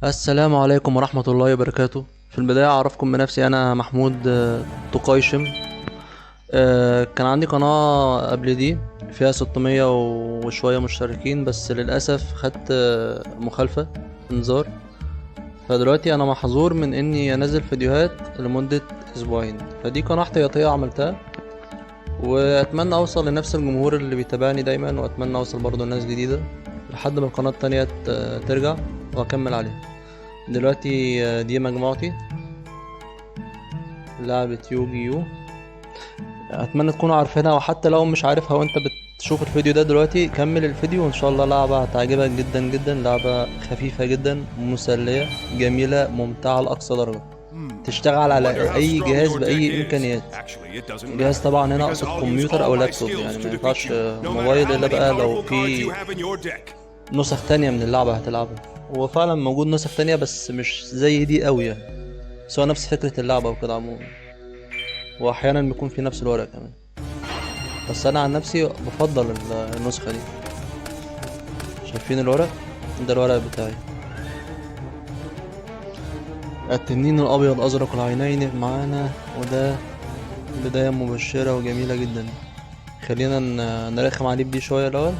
السلام عليكم ورحمة الله وبركاته. في البداية أعرفكم بنفسي، أنا محمود تقيشم. كان عندي قناة قبل دي فيها 600 وشوية مشتركين، بس للأسف خدت مخالفة انذار، فدلوقتي أنا محظور من إني أنزل فيديوهات لمدة أسبوعين. فدي قناة احتياطية عملتها، وأتمنى أوصل لنفس الجمهور اللي بيتابعني دايما، وأتمنى أوصل برضه لناس جديدة لحد ما القناة التانية ترجع وأكمل عليها. دلوقتي دي مجموعتي، لعبة يوجيو، اتمنى تكونوا عارفينها، وحتى لو مش عارفها وانت بتشوف الفيديو ده دلوقتي كمل الفيديو، وان شاء الله لعبة هتعجبك جدا جدا. لعبة خفيفة جدا، مسلية، جميلة، ممتعة لأقصى درجة، تشتغل على اي جهاز باي امكانيات. جهاز طبعا هنا اقصد كمبيوتر او لابتوب، يعني ما ينفعش موبايل الا بقى لو في نسخ تانية من اللعبة هتلعبها. هو فعلا موجود نسخ تانية بس مش زي دي قوي يعني، بس هو نفس فكرة اللعبة وكده عموما، واحيانا بيكون في نفس الورق كمان، بس انا عن نفسي بفضل النسخة دي. شايفين الورق ده؟ الورق بتاعي التنين الابيض ازرق العينين معانا، وده بداية مبشرة وجميلة جدا. خلينا نرخم عليه بدي شوية الاول،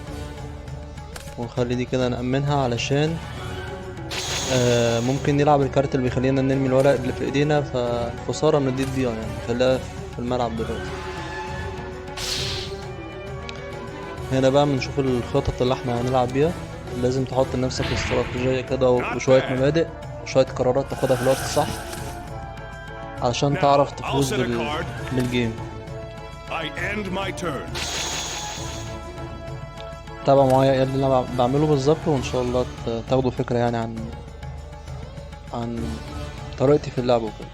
ونخلي دي كده نأمنها علشان ممكن نلعب الكارت اللي بيخلينا نرمي الورق اللي في ايدينا، فخسارة ان دي تضيع يعني، خليها في الملعب دلوقتي. هنا بقى بنشوف الخطط اللي احنا هنلعب بيها. لازم تحط لنفسك استراتيجية كده وشوية مبادئ وشوية قرارات تاخدها في الوقت الصح علشان تعرف تفوز بالجيم. تابعوا معايا ايه اللي انا بعمله بالظبط، وان شاء الله تاخدوا فكرة يعني عن طريقتي في اللعب وكده.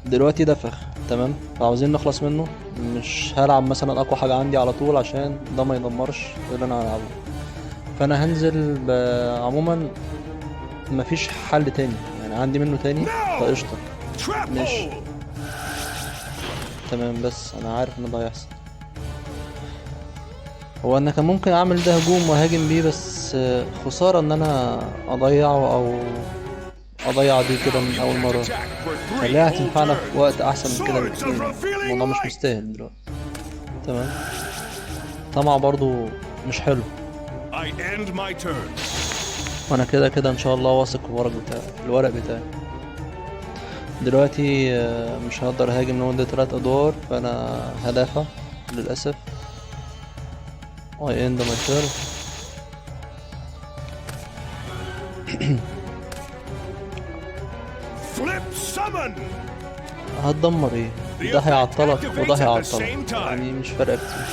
دلوقتي ده فخ، تمام، فعاوزين نخلص منه. مش هلعب مثلا اقوى حاجة عندي على طول عشان ده ما يدمرش اللي انا هلعبه، فانا هنزل عموما مفيش حل تاني يعني، عندي منه تاني فقشطة ماشي تمام. بس انا عارف ان ده هيحصل. هو انا كان ممكن اعمل ده هجوم واهاجم بيه، بس خسارة ان انا اضيعه او اضيع دي كده من اول مرة. خليها هتنفعنا في وقت احسن من كده بكتير، الموضوع مش مستاهل دلوقتي. تمام، طمع برضو مش حلو، وانا كده كده ان شاء الله واثق في الورق بتاعي. الورق بتاعي دلوقتي مش هقدر اهاجم لمدة 3 ادوار، فانا هدافع للاسف. I end my turn. Flip summon. هتدمر ايه؟ ده هيعطلك وده هيعطلك، يعني مش فارقة كتير.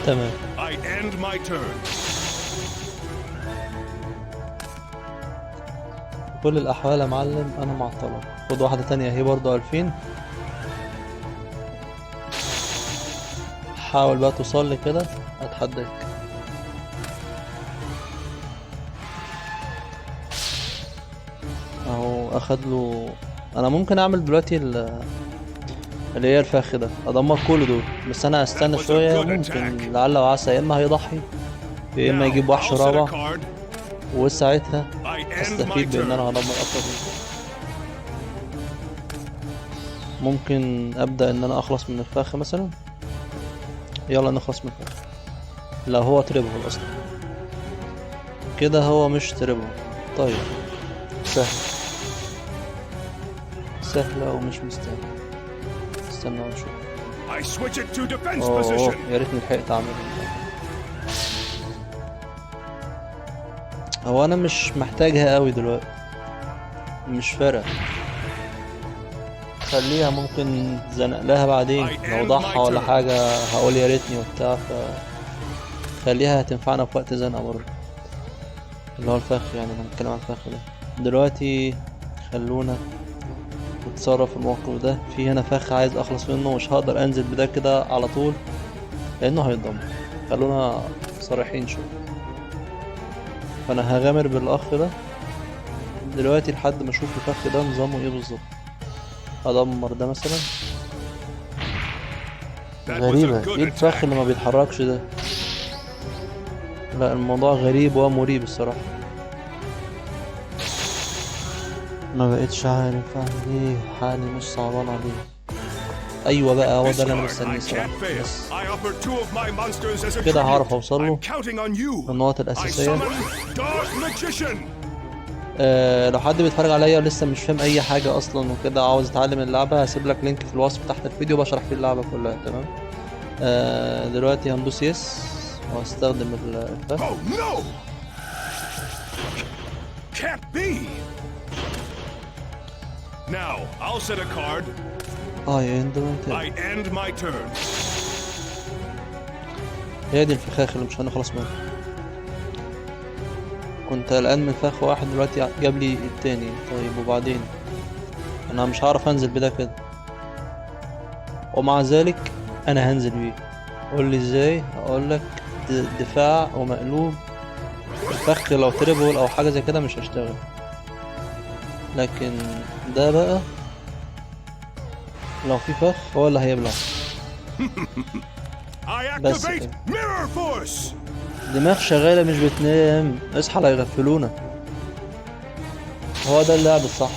تمام. I end my turn. في كل الأحوال يا معلم أنا معطلك. خد واحدة تانية اهي برضه 2000. حاول بقى توصل لي كده، أتحداك. أهو أخد له. أنا ممكن أعمل دلوقتي اللي هي الفخ ده، أدمر كل دول، بس أنا هستنى شوية، ممكن لعل وعسى يا إما هيضحي يا إما يجيب وحش رابع، وساعتها أستفيد بإن أنا هدمر أكتر من كده. ممكن أبدأ إن أنا أخلص من الفخ مثلا. يلا نخلص من الفخ. لا هو triple أصلا كده، هو مش triple. طيب سهل، سهلة ومش مستاهلة. استنى ونشوف. I switch it to defense أوه، position. يا ريتني لحقت أعمل. هو أنا مش محتاجها قوي دلوقتي، مش فارقة، خليها، ممكن زنق لها بعدين لو ضحى ولا حاجة هقول يا ريتني وبتاع، ف خليها هتنفعنا في وقت زنقة برضه، اللي هو الفخ يعني. أنا بتكلم عن الفخ ده دلوقتي. خلونا نتصرف في الموقف ده. في هنا فخ عايز اخلص منه، مش هقدر انزل بده كده على طول لانه هيتدمر. خلونا صريحين شويه، فانا هغامر بالاخ ده دلوقتي لحد ما اشوف الفخ ده نظامه ايه بالظبط. ادمر ده مثلا. غريبة، ايه الفخ اللي ما بيتحركش ده؟ لا الموضوع غريب ومريب الصراحة. ما بقتش عارف اعمل ايه، حالي مش صعبان عليه. ايوه بقى هو This ده اللي انا card مستنيه I صراحة. can't fail. بس I offer two of my monsters as a كده هعرف tribute. اوصل له I'm counting on you. النقط I الاساسية. summon Dark Magician. لو حد بيتفرج عليا ولسه مش فاهم اي حاجة اصلا وكده عاوز يتعلم اللعبة، هسيب لك link في الوصف تحت الفيديو بشرح فيه اللعبة كلها، تمام؟ دلوقتي هندوس yes وهستخدم الفخ. Oh no! Can't be. Now I'll set a card. I end my turn. I end my turn. هي دي الفخاخ اللي مش هنخلص منها. كنت قلقان من فخ واحد، دلوقتي جاب لي التاني. طيب وبعدين انا مش هعرف انزل بده كده، ومع ذلك انا هنزل بيه. قول لي ازاي؟ اقول لك دفاع ومقلوب. الفخ لو triple او حاجه زي كده مش هشتغل، لكن ده بقى لو في فخ هو اللي هيبلع. I بس activate كده. Mirror Force. دماغ شغالة مش بتنام، اصحى لا يغفلونا. هو ده اللعب الصح،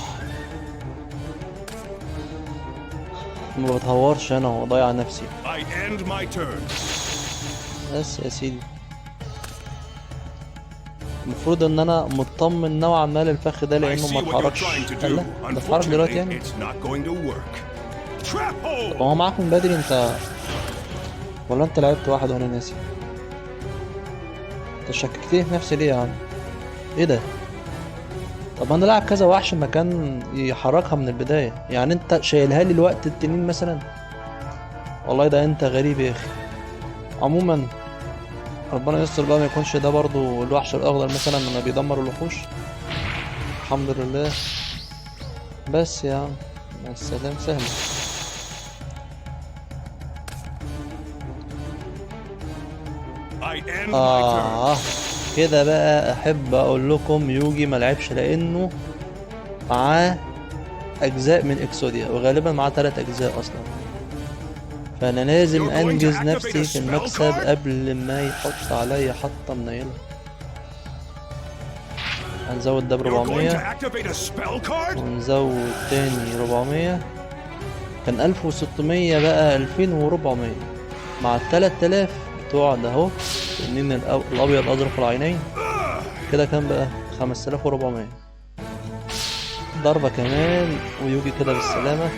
ما بتهورش انا وضيع نفسي. I end my turn. بس يا سيدي المفروض ان انا مطمن نوعا ما للفخ ده I لانه see ما what you're اتحركش. trying to do. لا ده اتحرك دلوقتي Unfortunately, يعني. it's not going to work. Trap طب hole. هو معاك من بدري انت، ولا انت لعبت واحد وانا ناسي؟ انت شككتني في نفسي ليه يا عم؟ ايه ده؟ طب انا لاعب كذا وحش ما كان يحركها من البداية، يعني انت شايلها لي الوقت التنين مثلا؟ والله ده انت غريب يا اخي. عموما ربنا يستر بقى ما يكونش ده برضو الوحش الاخضر مثلا لما بيدمر الوحوش. الحمد لله. بس يا عم مع السلامة. سهلة. I end my turn. كده بقى احب اقول لكم يوجي ما لعبش لانه معاه اجزاء من اكسوديا، وغالبا معاه 3 اجزاء اصلا، فانا لازم You're going to انجز activate نفسي a في spell المكسب card? قبل ما يحط عليا حطه منيله. هنزود ده ب You're going to 400 activate a spell card? ونزود تاني 400، كان 1600 بقى 2400 مع 3000 بتوع ده اهو، التنين الابيض ازرق العينين. كده كام بقى؟ 5400. ضربة كمان ويوجي كده بالسلامة.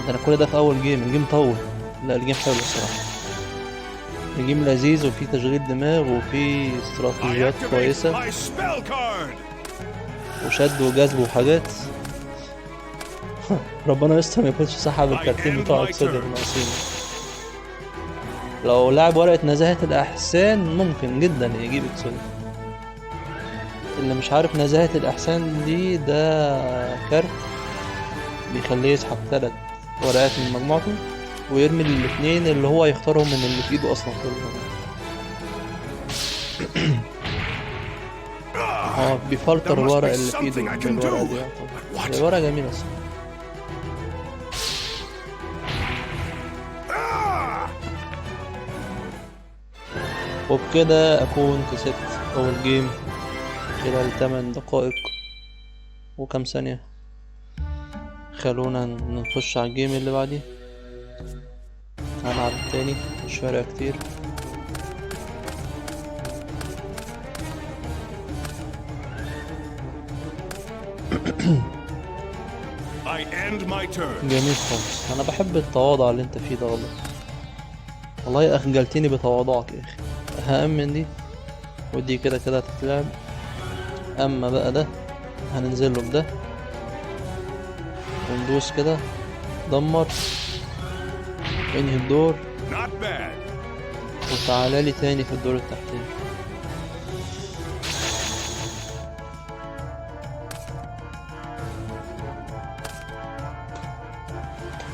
ده انا كل ده في اول game، ال game طول. لا ال game حلو الصراحة، ال game لذيذ وفيه تشغيل دماغ وفيه I استراتيجيات activate كويسة my spell card. وشد وجذب وحاجات. ربنا يستر ما يكونش سحب I الكارتين end بتوع my اكسوديا turn. الناقصين. لو لعب ورقة نزاهة الأحسان ممكن جدا يجيب اكسوديا. اللي مش عارف نزاهة الأحسان دي، ده كارت بيخليه يسحب 3 ورقات من مجموعته ويرمي الاتنين اللي هو يختارهم من اللي في ايده اصلا كلهم. هو بيفلتر There must be الورق اللي في ايده something I can بالورقة do. دي يعتبر. But what? هي ورقة جميلة الصراحة. وبكده أكون كسبت أول جيم خلال 8 دقائق وكم ثانية. خلونا نخش على الجيم اللي بعديه. هنلعب التاني، مش فارقة كتير. I end my turn. جميل خالص، أنا بحب التواضع اللي أنت فيه ده والله. والله يا أخي جلتني بتواضعك يا أخي. هأمن دي ودي كده كده هتتلعب. أما بقى ده هننزل له بده وندوس كده، دمر، انهي الدور. Not bad. وتعالى لي تاني في الدور التحتاني.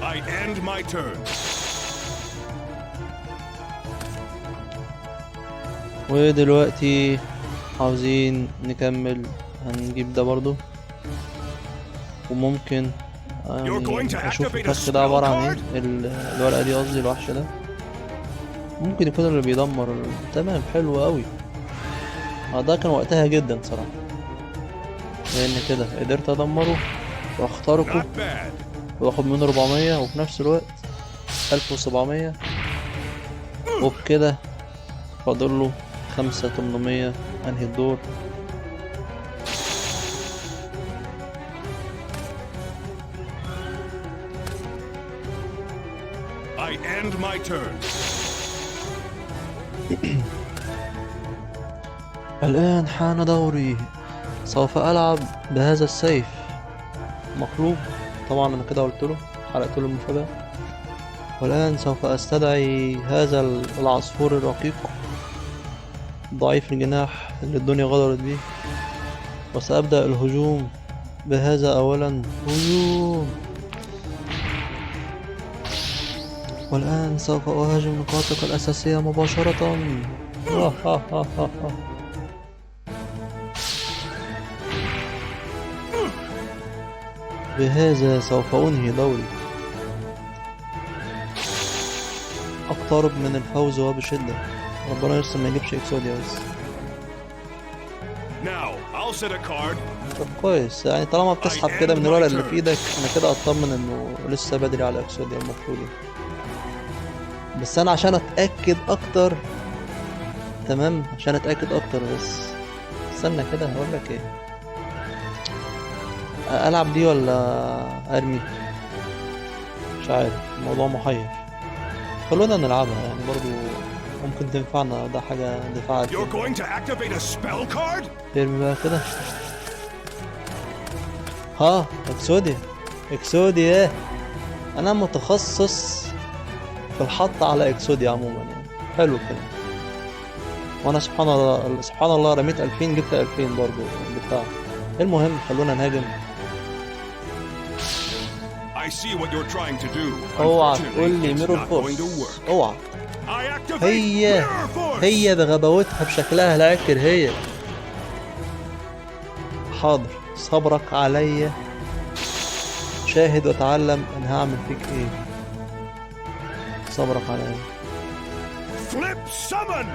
I end my turn. ودلوقتي عاوزين نكمل، هنجيب ده برضو، وممكن You're going to اشوف activate a الفخ ده عبارة عن ايه. spell card? الورقة دي قصدي الوحش ده ممكن يكون اللي بيدمر تمام، حلو قوي. ده كان وقتها جدا صراحة. لان كده قدرت ادمره واخترقه Not bad. واخد منه 400 وفي نفس الوقت 1700، وبكده فاضل له 5800. انهي الدور. I end my turn. الآن حان دوري، سوف ألعب بهذا السيف مقلوب. طبعا أنا كده قلت له، حرقت له المفاجأة. والآن سوف أستدعي هذا العصفور الرقيق ضعيف الجناح اللي الدنيا غدرت بيه، وسأبدأ الهجوم بهذا أولا. هجوم. والآن سوف أهاجم نقاطك الأساسية مباشرة. بهذا سوف أنهي دوري. أقترب من الفوز وبشدة. ربنا يستر ما يجيبش إكسوديا بس. Now, I'll set a card. طب كويس، طالما بتسحب كده من الورق اللي في ايدك انا كده اطمن انه لسه بدري على اكسوديا المفروض يعني. بس انا عشان اتاكد اكتر، تمام، عشان اتاكد اكتر بس استنى كده هقول لك ايه، العب دي ولا ارمي؟ مش عارف، الموضوع محير. خلونا نلعبها برضو ممكن تنفعنا، ده حاجة دفاع. You're going to activate a spell card? ارمي بقى كده. ها اكسوديا، اكسوديا. انا متخصص في الحط على اكسوديا عموما حلو كده. وانا سبحان الله، سبحان الله رميت 2000 جبت 2000 برضو دفاع. المهم خلونا نهاجم. I see what you're trying to do. اوعى Unfortunately, تقول لي it's ميرور not فورس. going to work. اوعى. I activate mirror force. هي بغباوتها بشكلها العكر هي. حاضر، صبرك عليا، شاهد وتعلم انا هعمل فيك ايه. صبرك عليا. Flip summon.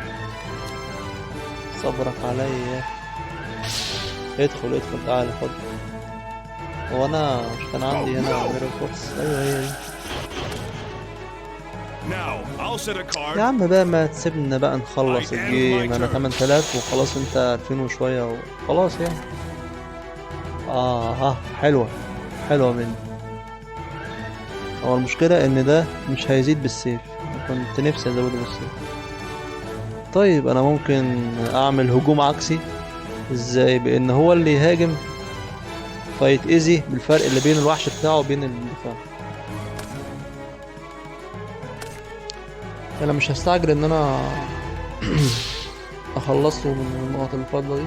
صبرك عليا. ادخل ادخل تعالى خد. هو انا مش كان عندي هنا ميرور فورس؟ ايوه هي دي. Now, I'll set a card. يا عم بقى ما تسيبنا بقى نخلص I end my الجيم. انا turn. 8000 وخلاص، انت 2000 وشوية وخلاص. حلوة، حلوة مني. هو المشكلة ان ده مش هيزيد بالسيف، كنت نفسي ازوده بالسيف. طيب انا ممكن اعمل هجوم عكسي ازاي؟ بان هو اللي يهاجم فيتأذي بالفرق اللي بين الوحش بتاعه وبين الدفاع. انا مش هستعجل ان انا اخلصه من النقط الفاضلة دي،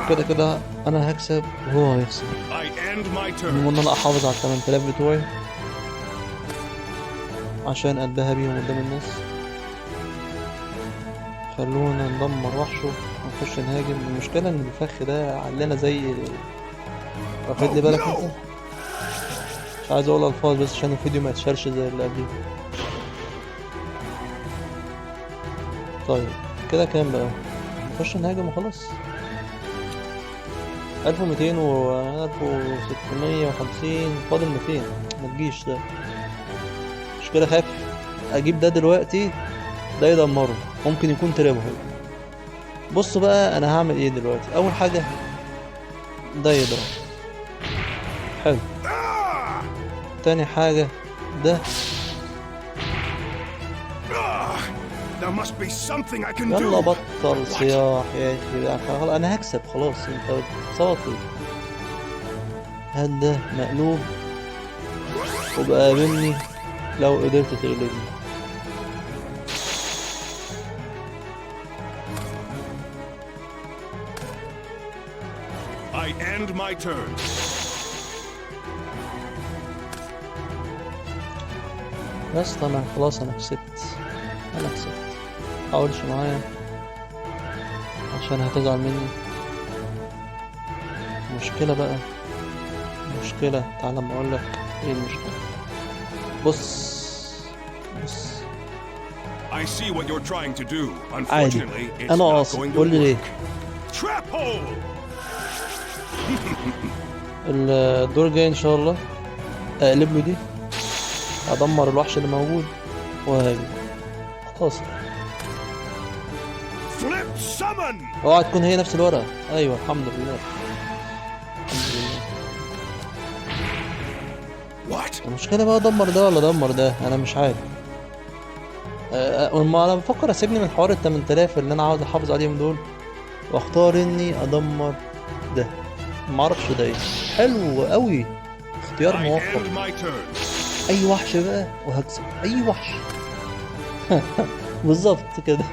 كده كده انا هكسب وهو هيخسر. I end my turn. المهم ان انا احافظ على 8000 بتوعي عشان اتباهى بيهم قدام الناس. خلونا ندمر وحشه ونخش نهاجم. المشكلة ان الفخ ده علينا زي واخد لي بالك انت؟ مش عايز اقول الفاظ بس عشان الفيديو ما يتشالش زي اللي قبليه. طيب كده كام بقى؟ نخش نهاجم وخلاص. 1200 و 1650، فاضل 200. ما تجيش ده، مش كده؟ خايف اجيب ده دلوقتي ده يدمره، ممكن يكون تربه. بصوا بقى انا هعمل ايه دلوقتي. اول حاجه ده يضرب، حلو. تاني حاجه ده. There must be something I can يلا do. بطل صياح يا اخي بقى، خلاص انا هكسب خلاص. انت بتصوت ليه؟ هات ده مقلوب وبقى مني لو قدرت تغلبني. I end my turn. يا اسطى انا خلاص، انا كسبت، انا كسبت. متحاولش معايا عشان هتزعل مني. مشكلة بقى، مشكلة. تعالى اما اقول لك ايه المشكلة. بص بص. I see what you're trying to do. عادي. Unfortunately, it's انا not قاصد. going to قول لي ليه. work. Trap hole. الدور الجاي ان شاء الله اقلب له دي، ادمر الوحش اللي موجود وهاجم. خلاص. Flip summon. اوعى تكون هي نفس الورقة. ايوه الحمد لله، الحمد لله. What? المشكلة بقى ادمر ده ولا ادمر ده، انا مش عارف. ما انا بفكر اسيبني من حوار ال 8000 اللي انا عاوز احافظ عليهم دول، واختار اني ادمر ده. ما اعرفش ده ايه. حلو قوي، اختيار I موفق. end my turn. اي وحش بقى وهكسب اي وحش. بالظبط كده.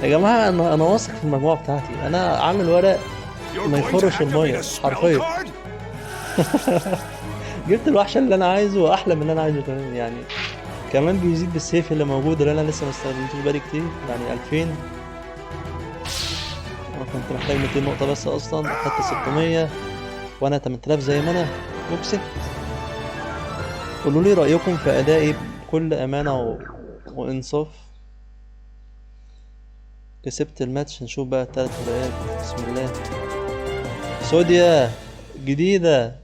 يا جماعة انا واثق في المجموعة بتاعتي، انا عامل ورق You're ما going to يخرش activate المية a spell حرفيا. card? جبت الوحش اللي انا عايزه واحلى من اللي انا عايزه كمان، يعني كمان بيزيد بالسيف اللي موجود اللي انا لسه ما استخدمتوش بقالي كتير، يعني 2000. انا كنت محتاج 200 نقطة بس اصلا، اخدت 600 وانا 8000 زي ما انا وكسبت. قولوا لي رأيكم في ادائي بكل امانة وانصاف. كسبت الماتش. نشوف بقى التلات هدايات. بسم الله. سوديا جديدة.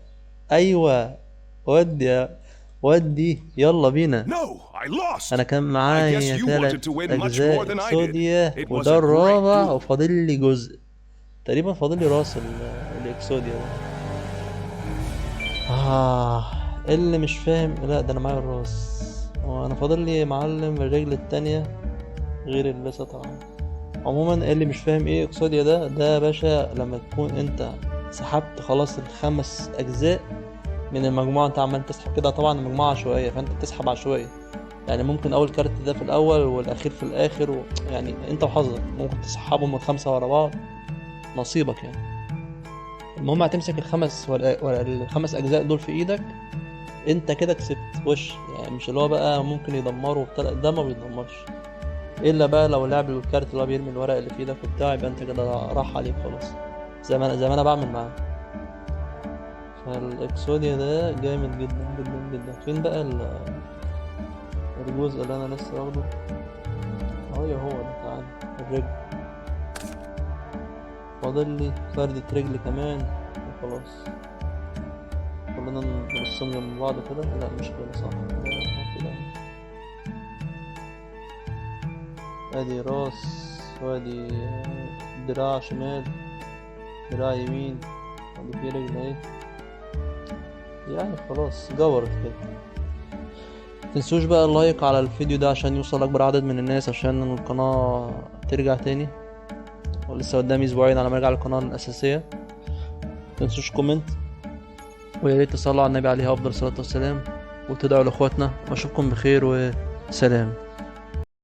ايوه ودي ودي، يلا بينا. No, I lost. انا كان I guess معايا you 3 wanted to win much more اجزاء than I did. اكسوديا It was وده a great الرابع، duel. وفاضل لي جزء تقريبا، فاضل لي راس الاكسوديا ده. اللي مش فاهم، لا ده انا معايا الراس، وانا فاضل لي معلم الرجل التانية غير اللي لسه طالعه. عموما اللي مش فاهم ايه اكسوديا ده، ده يا باشا لما تكون انت سحبت خلاص الخمس اجزاء من المجموعة، انت عمال تسحب كده، طبعا المجموعة عشوائية فانت بتسحب عشوائي، يعني ممكن اول كارت ده في الاول والاخير في الاخر يعني انت وحظك ممكن تسحبهم الخمسة ورا بعض، نصيبك يعني. المهم هتمسك الخمس ولا الخمس اجزاء دول في ايدك، انت كده كسبت وش، يعني مش اللي هو بقى ممكن يدمره وبتاع، ده ما بيدمرش الا بقى لو لعب الكارت اللي هو بيرمي الورق اللي في ايدك وبتاع، يبقى انت كده راح عليك خلاص، زي ما انا بعمل معاه. فالاكسوديا ده جامد جدا جدا جدا. فين بقى الجزء اللي انا لسه واخده؟ اهو هو ده، تعالى الرجل، فاضل لي فردة رجل كمان وخلاص. خلينا نرسم جنب بعض كده. لا مش كده صح، لا، كده. ادي راس، وادي دراع شمال، دراع يمين، وادي في رجل اهي، يعني خلاص جبرت كده. متنسوش بقى اللايك على الفيديو ده عشان يوصل اكبر عدد من الناس، عشان القناة ترجع تاني، ولسه قدامي اسبوعين على ما ارجع للقناة الاساسية. متنسوش comment، ويا ريت تصلوا على النبي عليه افضل الصلاة والسلام، وتدعوا لاخواتنا. واشوفكم بخير وسلام.